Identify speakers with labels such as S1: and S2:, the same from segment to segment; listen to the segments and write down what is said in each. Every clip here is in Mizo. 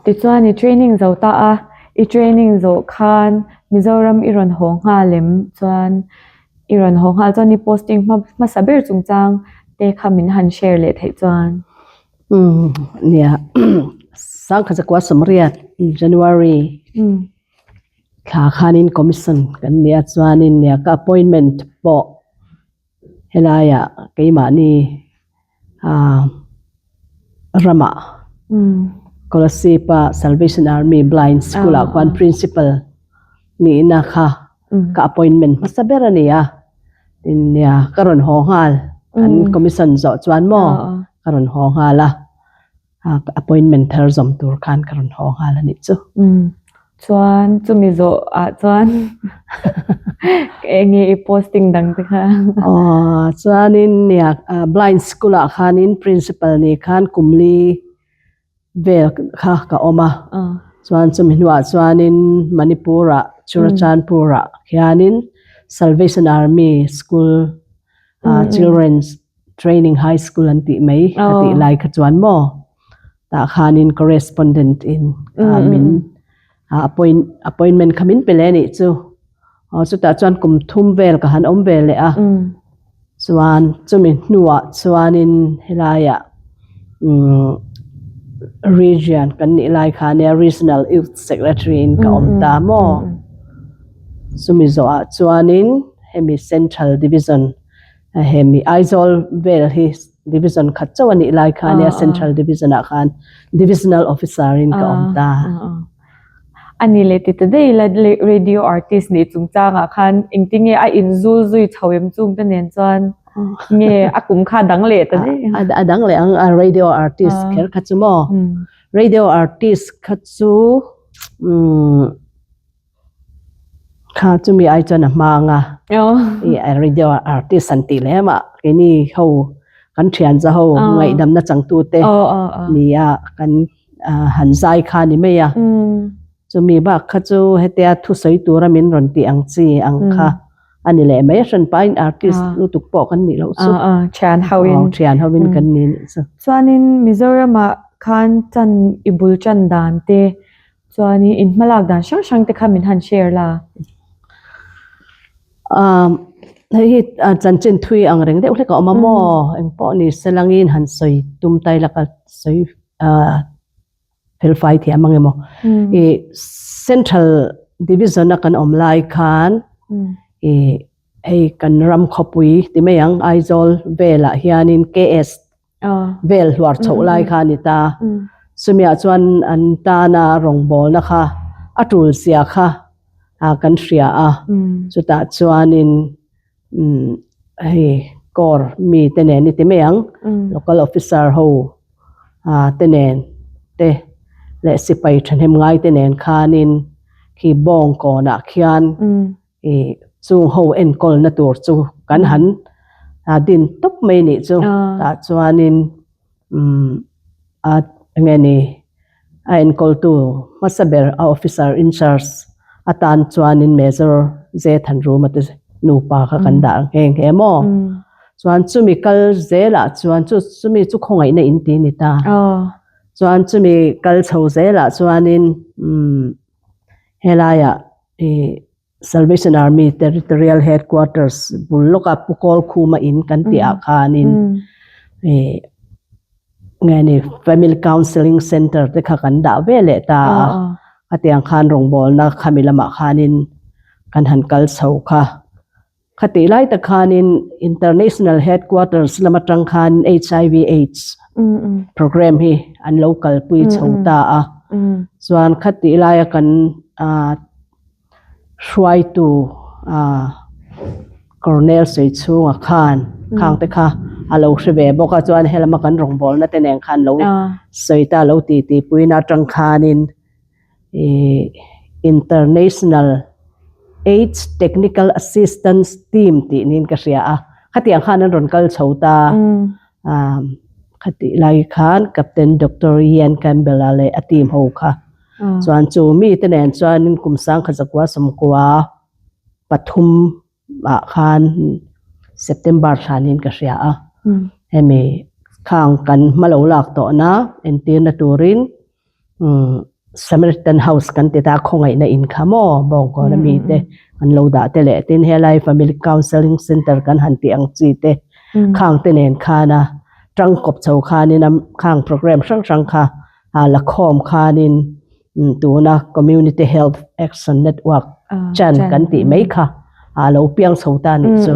S1: Tichuan i training zo ta a, i training zawh khan Mizoram i rawn haw nghal em? Chuan i rawn haw nghal chuan i posting hma hmasa ber chungchang te kha min han share leh theih chuan.
S2: Umm nia Sangkhat zakua Sawmriat January thla khanin commission kan nia chuanin nia ka appointment pawh Helaiah keimahni ah ramah Kolasib-a Salvation Army Blind School-ah khuan Principal nihna kha ka appointment hmasa ber a ni a. Tin nia ka rawn haw nghal kan commission zawh chuan maw ka rawn haw nghal a. appointment thar zawm tur khan ka rawn haw nghal a nih chu.
S1: Chuan chumi zawh ah chuan enge i posting dang te kha?
S2: Aw chuanin nia blind school ah khanin principal ni khan kumli vel kha ka awm a. Chuan chumi hnuah chuanin Manipur ah Churachandpur ah khianin Salvation Army school children's Training High School an tih mai ka tih lai kha chuan maw tah khanin correspondent in min appoint appointment kha min pe leh anih chu aw chutah chuan kum thum vel ka han awm ve leh a chuan chumi hnuah chuanin helaiah umm region kan nih lai kha nia regional youth secretary in ka awm ta maw chumi zawhah chuanin hemi central division Hemi Aizawl vel hi division khat chauh a nih lai kha ania Central Division ah khan Divisional Officer in ka awm ta.
S1: A ni leh ti ta daih ila radio artist nih chungchangah khan engtinge a inzul zui chho em chung te nen chuan nge a kum kha a dang leh ta daih.
S2: A dang leh ang a radio artist kher kha chu maw. Radio artist kha chu umm Kha chumi ai chuan a hmang a, i radio artist an tih leh mah keini ho kan thian za ho ngaihdamna changtu te nia kan han zai kha ni mai a. Chumi bak kha chu hetia thusawi tura min rawn tih ang chi ang kha a ni leh mai a, hranpain artist lutuk pawh kan nih loh chu.
S1: Thian hoin.
S2: Thian hoin kan ni nih chu.
S1: Chuanin Mizoramah khan chan i bul chan dan te Chuanin in hmalak dan hrang hrang te kha min han share la.
S2: Umm hei hi chanchin thui ang reng deuh hlek a awm a maw engpawh ni se langin han sawi tum tai laka sawi ah fel fai thiam ang emaw ih central division a kan awm lai khan ih hei kan ram khawpui ti mai ang Aizawl velah hianin KS vel hluar chhoh lai kha a ni ta. Chumiah chuan an tana rawngbawlna kha a tul zia kha kan hria a, chutah chuanin hei corps mi te nen i ti mai ang, local officer ho te nen te leh sipai thahnem ngai te nen khanin khi bawngkawnah khian I chung ho enkawlna tur chu kan han din tawp mai nih chu. Tah chuanin umm a enge ni a enkawltu hmasa ber a officer in charge atan chuanin Major J Thanruma te nupa kha kan dah nghe nghe maw. Chuan chumi kal zelah chuan chu chumi chu khawngaihna in ti ni ta. Chuan chumi kal chho zelah chuanin umm helaiah I Salvation Army Territorial Headquarters bul lawka Pu Kawlkhuma in kan tih ah khanin i nge ni Family Counselling Centre te kha kan dah ve leh ta a, khatiang khan rawngbawlna khami lamah khanin kan han kal chho kha. Khatih lai tak khanin International Headquarters lam atang khan HIV AIDS program hi an lo kalpui chho ta a. Chuan khatih laia kan hruaitu Colonel Seichhunga khan khang te kha a lo hre ve bawk a, chuan helama kan rawngbawlna te nen khan lo sawi ta lo titi puina atang khanin Ih International Aids Technical Assistance Team tih niin ka hria a, khatiang khan an rawn kal chho ta. Khatih lai khan Captain Doctor Ian Campbell-a leh a team ho kha chuan chu mite nen chuanin kum sangkhat zakua sawmkua pathum ah khan September thlanin ka hria a, hemi khang kan hma lo lak tawhna entirna turin. Samaritan House kan ti ta khawngaihna in kha maw Bawngkawn ami te an lo dah te leh tin helai Family Counselling Centre kan han tih ang chi te khang te nen khana tangkawp chho khanin a khang programme hrang hrang kha a la khawm khanin tuna Community Health Action Network chan kan tih mai kha a lo piang chho ta nih chu.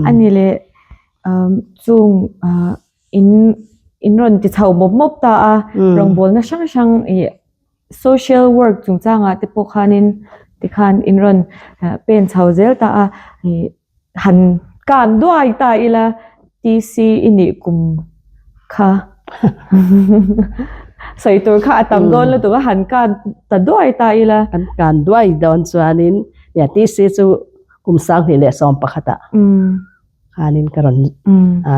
S1: Ani leh chung in in rawn ti chho mawp mawp ta a rawngbawlna hrang hrang ih social work chungchangah te pawh khanin tikhan in rawn pen chho zel ta a ih han kan duai ta ila TC i nih kum kha sawi tur kha a tam dawn lutuk a han kan ta duai ta ila.
S2: Kan kan duai dawn chuanin TC chu kum 2011ah. Khanin ka rawn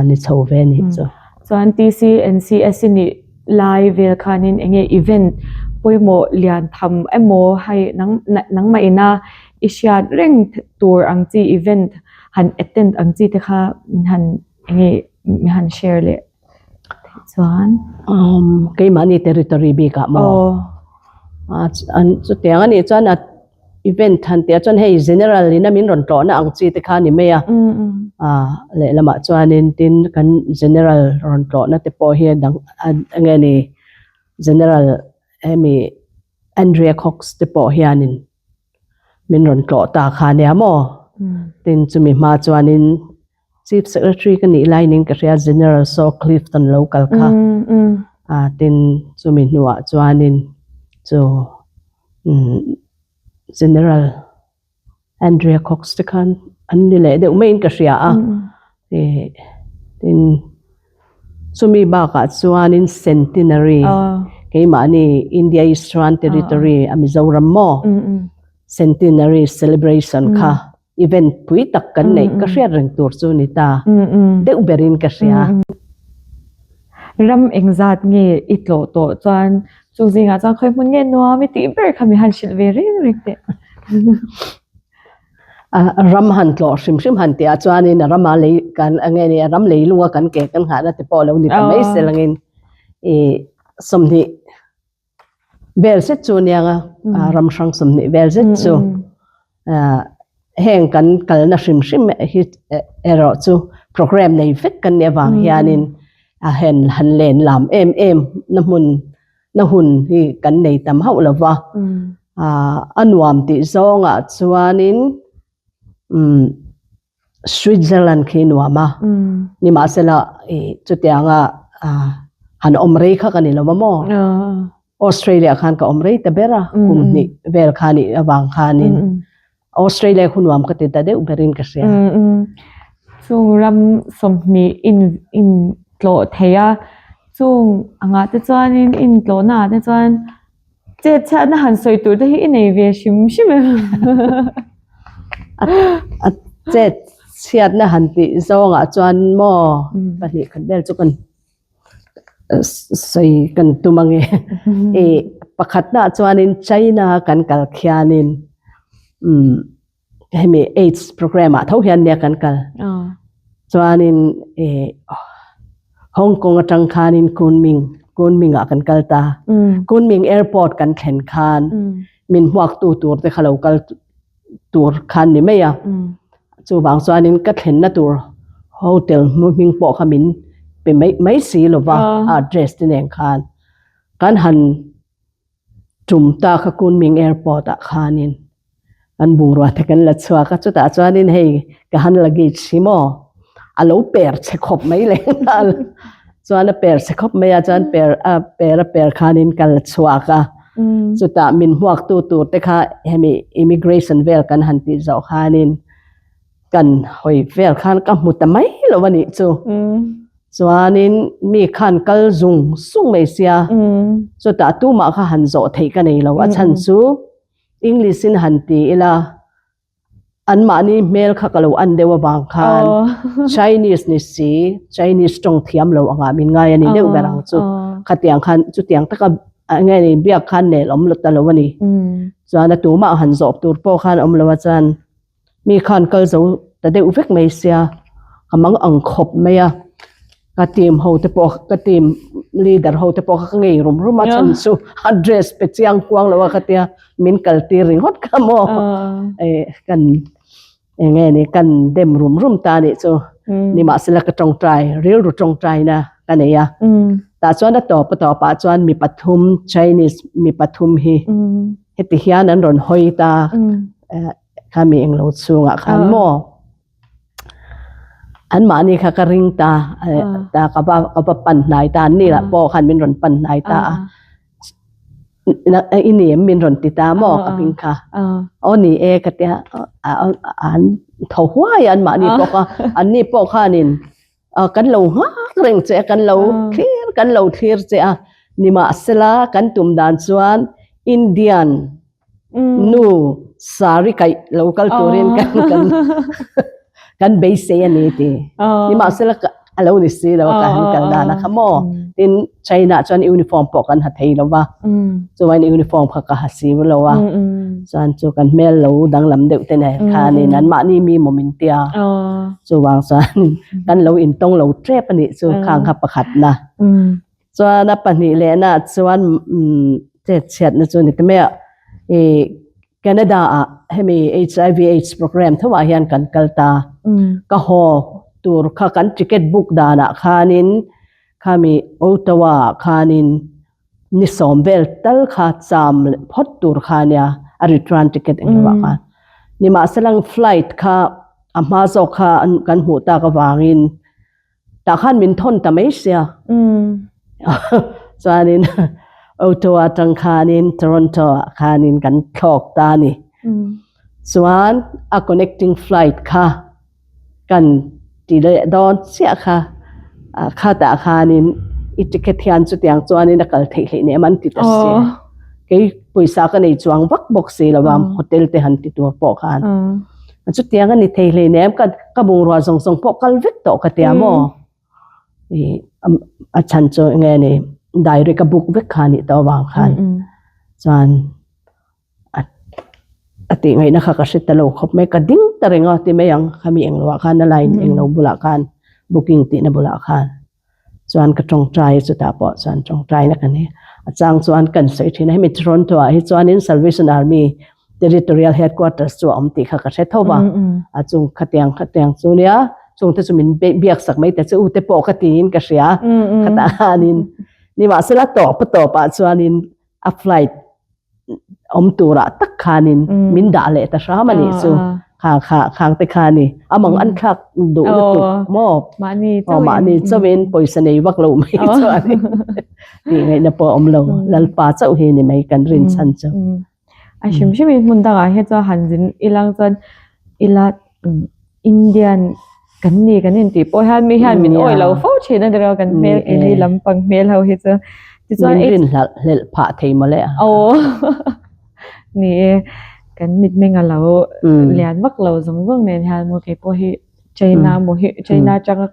S2: ni chho ve nih chu.
S1: Chuan TCNCS i nih lai vel khanin enge event pawimawh lian tham emaw hei nangmah ina i hriat reng tur ang chi event han attend ang chi te kha min han enge min han share leh theih chuan.
S2: Keimahni territory bikah maw? Chutiang anih chuan a event han tih ah chuan hei general in a min rawn tlawhna ang chi te kha a ni mai a lehlamah chuanin tin kan general rawn tlawhna te pawh hi a dang eng nge ni general hemi Andrea Cox te pawh hianin min rawn tlawh ta kha ania maw tin chumi hma chuanin Chief Secretary ka nih laiin ka hria General Saw Clifton lo kal kha tin chumi hnuah chuanin chu General Andrea Cox te khan an ni leh deuh maiin ka hria a tin chumi bakah chuanin Centenary keimahni India Eastern Territory a Mizoram maw Centenary celebration kha event pui tak kan neih ka hriat reng tur chu ni ta deuh berin ka hria.
S1: Ram engzat nge i tlawh tawh chuan chu zingah chuan khawi hmun nge nuam i tih ber kha mi han hrilh ve reng reng teh.
S2: Ram han tlawh hrim hrim han tih ah chuanin a rama lei kan nge ni a ram lei lunga kan ke kan nghahna te pawh lo ni ta mai se langin i 20 Vel zet chu aniang a, ram hrang 20 vel zet chu heng kan kalna hrim hrim hi erawh chu program nei vek kan nih avang hianin a hen han len lam em em na hmun na hun hi kan nei tam hauh lo va, a nuam tih zawngah chuanin umm. Switzerland khi nuam a, nimahsela i chutianga han awm rei kha ka ni lo va maw? Australia khan ka awm rei ta ber a, kum hnih vel kha nih avang khanin Australia khu nuam ka ti ta deuh berin ka hria.
S1: Chung ram 20 in in tlawh thei a, chung angah te chuanin in tlawhna ah te chuan Chet chhiatna han sawi tur te hi i nei ve hrim hrim em?
S2: A chet chhiatna han tih zawngah chuan maw pahnih khat vel chu kan sawi kan tum ange. I pakhatna chuanin China kan kal khianin umm hemi AIDS program ah tho hian nia kan kal. Chuanin eh Hong Kong atang khanin Kunming, Kunming ah kan kal ta. Kunming airport kan thlen khan min hmuak tu tur te kha lo kal tur khan ni mai a. Chuvang chuanin ka thlenna tur hotel hming pawh kha min pe mai mai si lova a address te nen khan. Kan han Tum ta kha Kunming Airport ah khanin an bungrua te kan la chhuak a, chutah chuanin hei ka han luggage hi maw a lo per chhe khawp mai leh nghal chuan a per chhe khawp mai a chuan per a per a per khanin ka la chhuak a, chutah min hmuak tu tur te kha hemi immigration vel kan han tih zawh khanin Kan hawi vel khan ka hmu ta mai lo a nih chu. Chuanin mi khan kal zung zung mai sia. Chutah tumah kha han zawh theih ka nei lo. A chhan chu English in han ti ila anmahni hmel kha ka lo an deuh avang khan Chinese ni si Chinese tawng thiam lo angah min ngai a ni deuh ber ang chu. Khatiang khan chutiang taka nge ni biak khan nel awm lo ta lo a ni. Chuan a tumah han zawh tur pawh khan awm lo a chuan. Mi khan kal zo ta deuh vek mai sia, ka mang ang khawp mai a, ka team ho te pawh ka team leader ho te pawh kha ka ngei rum rum a chhan chu a dress pe chiang kuang lo a ka tia min kal tir ringawt kha maw kan eng nge ni kan dem rum rum ta nih chu nimahsela ka tawngtai rilru tawngtaina ka nei a tah chuan a tawp a tawpah chuan mi pathum Chinese mi pathum hi heti hian an rawn hawi ta khami englo chhungah khan maw an mahni kha ka ring ta ta ka va ka va pan hnai ta an ni lah pawh khan min rawn pan hnai ta a i ni em min rawn ti ta maw ka hming kha aw ni e ka tia an tho huai a an mahni pawh kha an ni pawh khanin kan lo nghak reng che a kan lo thlir kan lo thlir che a nimahsela kan tum dan chuan Indian Nu sari kaih lo kal turin kan kan kan beisei a ni ti. Nimahsela a lo ni si lo ka han kal dan a kha maw. Tin China chuan uniform pawh kan ha thei lo va. Chuan uniform kha ka ha si lo a. Chuan chu kan hmel lo danglam deuh te nen khanin an mahni mi maw min tia. Chuvang chuan kan lo intawng lo tep a nih chu khang kha pakhatna. Chuan a pahnih lehna chuan chet chhiatna chu ni ta mai a, i Canada ah hemi HIV AIDS program tho ah hian kan kal ta. Ka haw tur kha kan ticket book danah khanin khami Ottawa ah khanin ni sawm vel tal kha cham phawt tur kha nia a return ticket eng emaw ah khan. Nimahsela flight kha a hma zawk kha kan hmuh tak avangin Tah khan min thawn ta mai sia. Chuanin Ottawa atang khanin Toronto ah khanin kan thlawk ta a ni. Chuan a connecting flight kha kan ti leh dawn chiah kha khatah khanin i ticket hian chutiang chuanin a kal theih hleih nem an ti ta si. Kei pawisa ka nei chuang vak bawk si lo a hotel te han ti tur pawh khan. Chutiang a ni thei hleinem ka ka bungrua zawng zawng pawh kal vek tawh ka tia maw ih a chhan chu eng nge ni diary ka book vek kha a nih tawh avang khan chuan a tih ngaihna kha ka hre ta lo khawp mai ka ding ta reng a ti mai ang khami englo ah khan a line englo bulah khan booking tihna bulah khan. Chuan ka tawngtai chutah pawh chuan tawngtaina ka nei a chang chuan kan sawi thin a hemi Toronto ah hi chuanin Salvation Army Territorial Headquarters chu a awm tih kha ka hre tho va a chung khatiang khatiang chu nia chungte chu min biak sak mai ta che u te pawh ka tiin ka hria khatah khanin nimahsela tawp a tawpah chuanin a flight awm turah tak khanin min dah leh ta hram a nih chu kha kha khang te kha ni amang an thlak duh lutuk maw
S1: mahni
S2: mahni chauhin pawisa nei vak lo mai chuan tih ngaihna pawh awm lo lalpa chauh hi ni mai kan rin chhan chu
S1: a hrim hrim in hmun dangah hi chuan han zin ilang chuan ila Indian kan ni kan intih pawh hian mi hian min awih lo fo thin a nilo kan hmel keini lampang hmel ho hi chu
S2: tichuan min rin hlauh hlelh phah thei mawle a
S1: aw ni e kan mitmeng a lo lian vak lo zawng zawng nen hian maw kei pawh hi China maw hi China atanga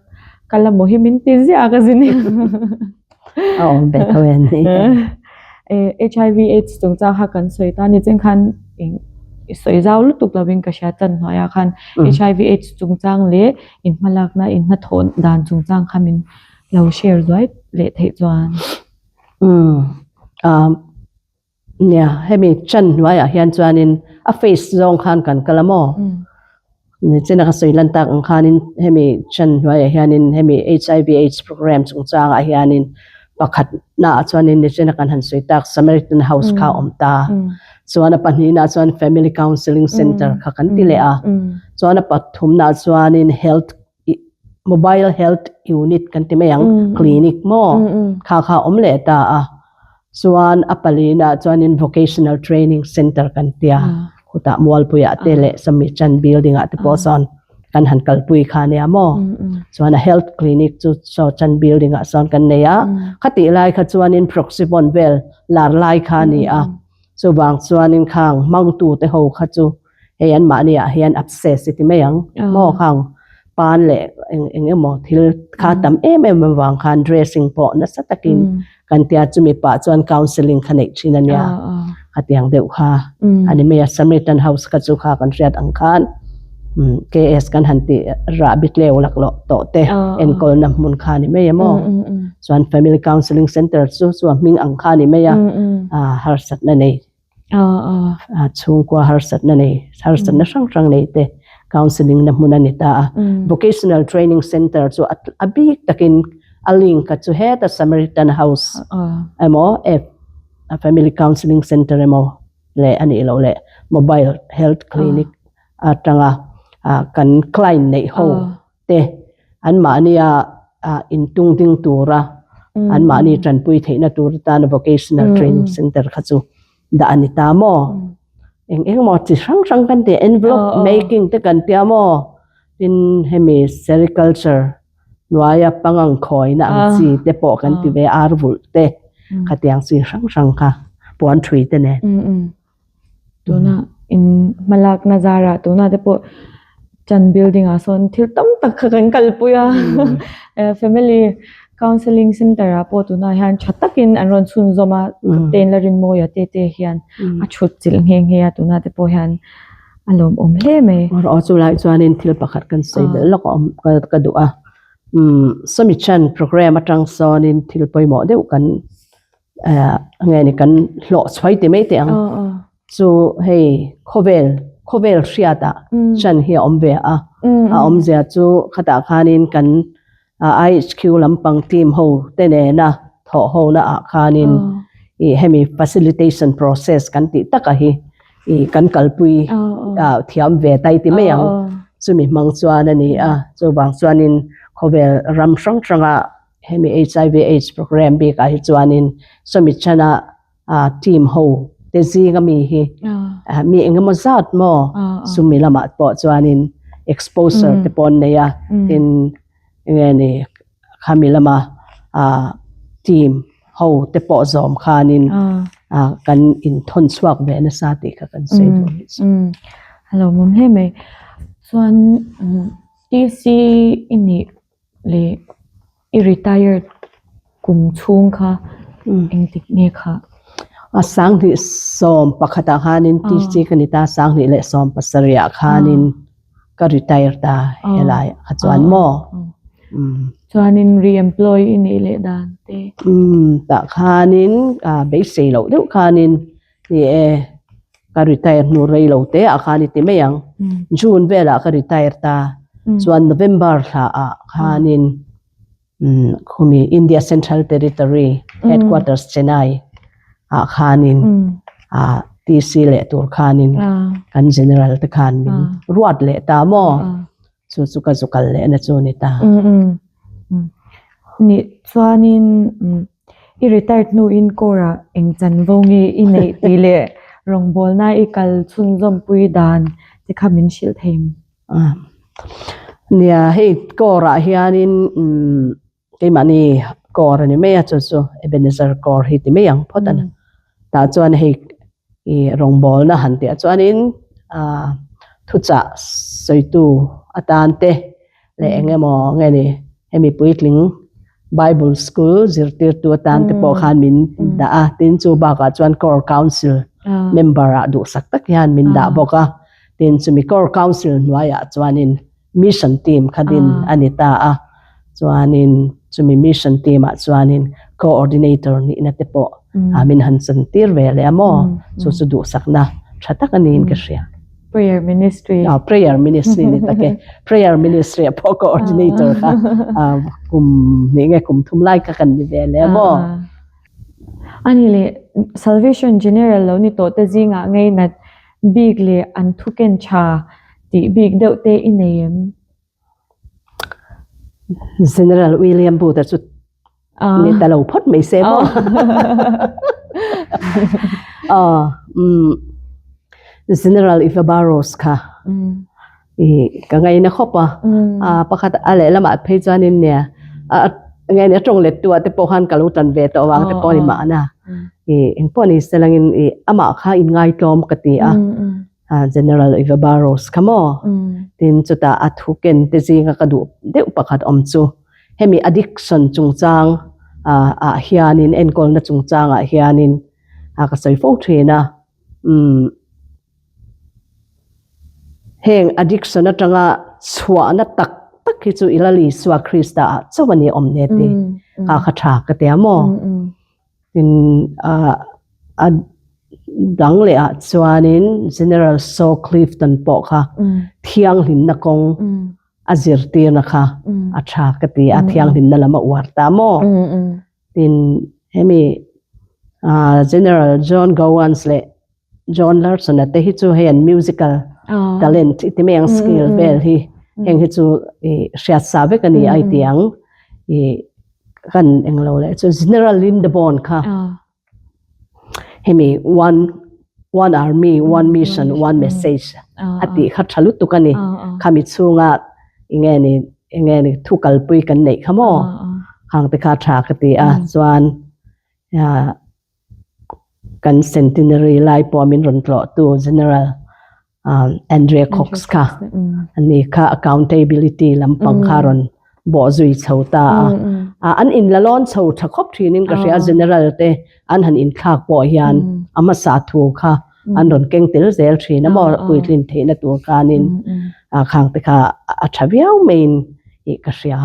S1: kal a maw hi min ti ziah a ka zin
S2: a awm ve tho e ni
S1: HIV AIDS chungchang kha kan sawi ta ni chen khan eng i sawi zau lutuk lovin ka hria chan hnuaiah khan HIV AIDS chungchang leh in hmalakna in hnathawh dan chungchang kha min lo share zuai leh theih chuan.
S2: Umm ah Nia, hemi chan hnuaiah hian chuanin a face zawng khan kan kal a maw? Nichina ka sawi lan tak ang khanin hemi chan hnuaiah hianin hemi HIV AIDS program chungchangah hianin pakhatnaah chuanin nichina kan han sawi tak Samaritan House kha a awm ta. Chuan a pahnihnaah chuan Family Counselling Centre kha kan ti leh a. Chuan a pathumnaah chuanin Health Mobile Health Unit kan ti mai ang, clinic maw kha kha a awm leh ta a. Chuan a palinah chuanin Vocational Training Centre kan ti a, khutah Mualpuiah te leh Sami Chan building ah te pawh sawn kan han kalpui kha nia maw. Chuan a Health Clinic chu saw Chan building ah sawn kan nei a, khatih lai kha chuanin Proxyvon vel lar lai kha a ni a, chuvang chuanin khang hmangtute ho kha chu hei an mahni ah hian abscess i ti mai ang maw khang pan leh eng eng emaw thil kha tam em em avang khan dressing pawh nasa takin kan tia chumi pah chuan counselling kha neih thin a nia khatiang deuh kha a ni mai a Samaritan house kha chu kha kan hriat ang khan. KS kan han tih rahbi tleu laklawh tawh te enkawlna hmun kha a ni mai em aw. Chuan Family Counselling Centre chu chu a hming ang kha a ni mai a, harsatna nei chhungkua harsatna nei harsatna hrang hrang nei te counselling na hmun a ni ta a. Vocational Training Centre chu a bik takin a link a chu heta Samaritan House emaw Family Counselling Centre emaw leh a nih loh leh Mobile Health Clinic atanga kan client neih ho te anmahnia intung ding tura anmahni tanpui theihna tur atana Vocational Training Centre kha chu dah a ni ta maw? Eng eng maw chi hrang hrang kan ti envelope making te kan tia maw? Tin hemi sericulture hnuaia pangang khawina ang chi te pawh kan ti ve ar vulh te khatiang chi hrang hrang kha puan thui te nen.
S1: Tuna in hmalakna zarah tuna te pawh chan building ah sawn thil tam tak kha kan kalpui a family counselling center ah pawh tunah hian tha takin an rawn chhunzawm a captain Larinmawia te te hian a thut chilh nghe nghe a tunah te pawh hian a lawmawm hle mai.
S2: Aw chulai chuanin thil pakhat kan sawi belh lawk a awm ka duh a umm sawmi chan program atang sawnin thil pawimawh deuh kan eh nge ni kan hlawh chhuai ti mai teh ang chu hei khawvel khawvel hriat ah chan hi a awm ve a a awmzia chu khatah khanin kan IHQ lampang team ho te nena thawh ho na ah khanin ih hemi facilitation process kan tih taka hi ih kan kalpui thiam ve tai ti mai ang chumi hmang chuan a ni a chuvang chuanin khawvel ram hrang hranga Hemi HIV AIDS program bikah hi chuanin sawmi chana team ho te zinga mi hi mi engemaw zat maw chumi lamah pawh chuanin exposure te pawh an nei a, tin enge ni khami lama team ho te pawh zawm khanin kan inthawn chhuak ve nasa tih kha kan sawi duh a nih chu.
S1: A lawmawm hle mai. Chuan TC i nih Leh i retired kum chhung kha engtik nge kha?
S2: A sanghnih sawm pakhatah khanin TC ka ni ta, sanghnih leh sawm pasarihah khanin ka retire ta helai ah kha chuan maw?
S1: Chuanin re-employ i nih leh dan te?
S2: Tah khanin beisei loh deuh khanin Ni e, ka retire hnu rei lo te ah khan i ti mai ang. June velah ka retire ta. Chuan November thla ah khanin khumi India Central Territory Headquarters Chennai ah khanin TC leh tur khanin kan General te khan min ruat leh ta maw? Chu chu ka zu kal leh na chu ni ta.
S1: Ni chuanin I retired hnuin Corps-ah eng chanvo nge i neih tih leh rawngbawlna i kal chhunzawmpui dan te kha min hrilh thei em?
S2: Nia, hei Corps-ah hianin keimahni Corps a ni mai a, chu chu Ebenezer Corps hi ti mai ang phawt a ni. Tah chuan hei i rawngbawlna han tih ah chuanin thuchah sawitu atan te leh eng emaw nge ni hemi puitling Bible school zirtirtu atan te pawh khan min dah a, tin chu bakah chuan Corps Council member ah duhsak tak hian min dah bawk a, tin chumi Corps Council hnuaiah chuanin Mission team kha din a ni ta a, chuanin chumi mission team ah chuanin coordinator nihna te pawh min han chan tir ve leh a maw? Chu chu duhsakna tha tak a niin ka hria.
S1: Prayer ministry.
S2: Aw, prayer ministry ni tak e. Prayer ministry ah pawh coordinator kha kum hnih nge kum thum lai kha kan ni ve leh a maw?
S1: Ani leh Salvation General lo ni tawh te zingah ngeinat Bik leh an thuken tha tih bik deuh te i nei em?
S2: General William Booth-a chu ni ta lo phawt mai se maw? General Eva Barros kha i ka ngaina khawp a, a pakhat a lehlamah phei chuanin nia a nge ni a tawng let tu ah te pawh khan ka lo tan ve tawh avang te pawh a ni mahna i engpawh ni se langin i amah kha inngaitlawm ka ti a, General Eva Barros kha maw tin chutah a thu ken te zinga ka duh deuh pakhat awm chu hemi addiction chungchang ah hianin enkawlna chungchangah hianin ka sawi fo thin a umm. Heng addiction atanga chhuahna tak tak hi chu i Lal Isua Krista ah chauh a ni awm ne ti kha kha tha ka tia maw? Tin a dang leh ah chuanin General Saw Clifton pawh kha thianghlimna kawng a zirtirna kha a tha ka ti a, thianghlimna lam a uar ta maw? Tin hemi General John Gowans leh John Larson-a te hi chu hei an musical talent i ti mai ang skill vel hi heng hi chu i hriat sa vek a ni a i ti ang i kan englo leh chu General Lindeborn kha hemi one one army one mission one message a tih kha tha lutuk a ni khami chhunga enge ni enge ni thu kalpui kan neih kha maw khang te kha tha ka ti a chuan Kan centenary lai pawh min rawn tlawhtu General Andrea Cox kha ani kha accountability lampang kha rawn bawh zui chho ta a. An inla lawn chho tha khawp thinin ka hria General te an han inthlak pawh hian a hmasa thu kha an rawn keng tel zel thin a maw puitlin theihna tur khanin khang te kha a tha viau maiin ka hria.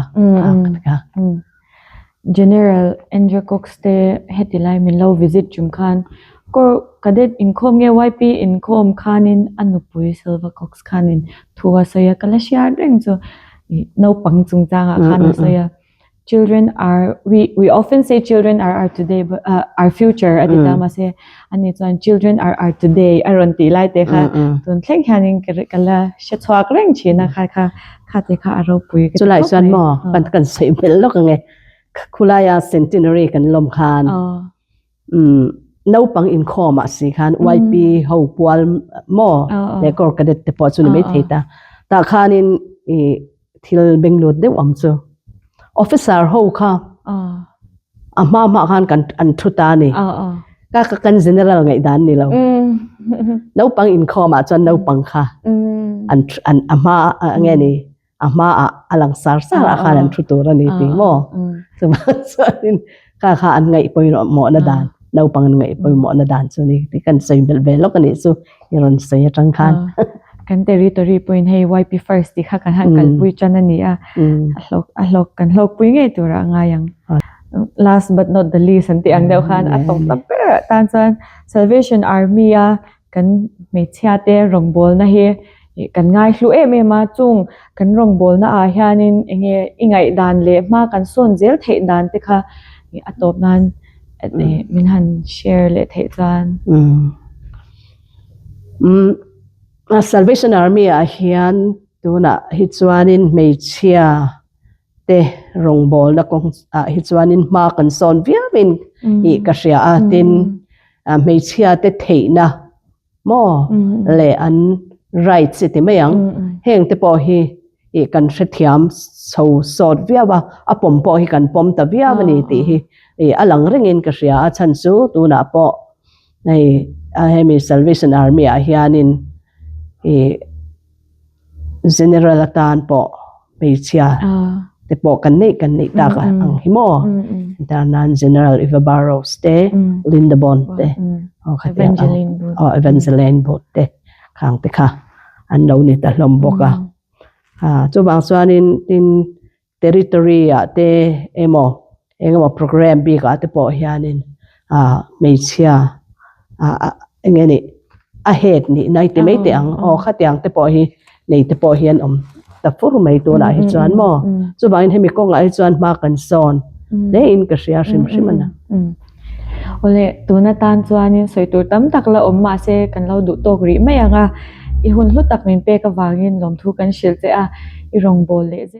S1: General Andrew Cox te heti lai min lo visit chung khan Corps Cadet inkhawm nge YP inkhawm khanin a nupui Silva Cox khanin thu a sawi a, ka la hriat reng chu naupang chungchangah khan a sawi a, Children are, we we often say children are our today but our future a ti ta mahse ani chuan children are our today a rawn tih lai te kha tun thleng hianin ka la hre chhuak reng thin a kha kha Kha te kha a ropui ka ti
S2: Chulai chuan maw kan kan sawi hmel lawk ang e. Khulaia centenary kan lawm khan umm naupang inkhawm ah si khan YP ho pual maw leh Corps Cadet te pawh chu ni maithei ta. Tah khanin i thil benglut deuh ang chu. Officer ho kha A hma hma khan kan an thu ta a ni. Ka ka kan general ngaihdan ni lo. Naupang inkhawm ah chuan naupang kha an an a hma nge ni a hma ah a lang sar sar ah khan an thu tur a ni tih maw. Chuvang chuanin kha kha an ngaih pawimawhna dan naupang an ngaih pawimawhna dan chu ni tih kan sawi belh ve lawk a nih chu i rawn sawi atang khan.
S1: Kan territory pawhin hei YP first tih kha kan han kalpui tan a ni a, a hlawk a hlawk kan hlawkpui ngei turah a ngai ang. Last but not the least an tih ang deuh khan a tawp ta ber ah tan chuan Salvation Army a kan hmeichhia te rawngbawlna hi kan ngaihlu em em a, chung kan rawngbawlna ah hianin eng nge i ngaihdan leh hma kan sawn zel theih dan te kha a tawp nan min han share leh theih chuan.
S2: Salvation Army ah hian tunah hi chuanin hmeichhia te rawngbawlna kawng ah hi chuanin hma kan sawn viauin tih ka hria a, tin hmeichhia te theihna maw leh an rights i ti mai ang heng te pawh hi ih kan hrethiam chho sawt viau a, a pawm pawh hi kan pawm ta viau a ni tih hi ih a lang rengin ka hria a chhan chu tunah pawh hei hemi Salvation Army ah hianin ih General atan pawh hmeichhia te pawh kan neih kan neih tak ang hi maw entir nan General Eva Barrows te Linda Bond te aw Evangeline Booth te khang te kha an lo ni ta hlawm bawk a chuvang chuanin tin Territory ah te emaw engemaw program bik ah te pawh hianin ah hmeichhia ah eng nge nih a head nih na i ti mai teh ang aw khatiang te pawh hi nei te pawh hi an awm ta fur mai tunah hi chuan maw chuvangin hemi kawngah hi chuan hma kan sawn hle in ka hria hrim hrim a na.
S1: Awle tun atan chuanin sawi tur tam tak la awm mahse kan lo duh tawk rih mai ang a i hun hlu tak min pek avangin lawmthu kan hrilh che a i rawngbâwl leh zel.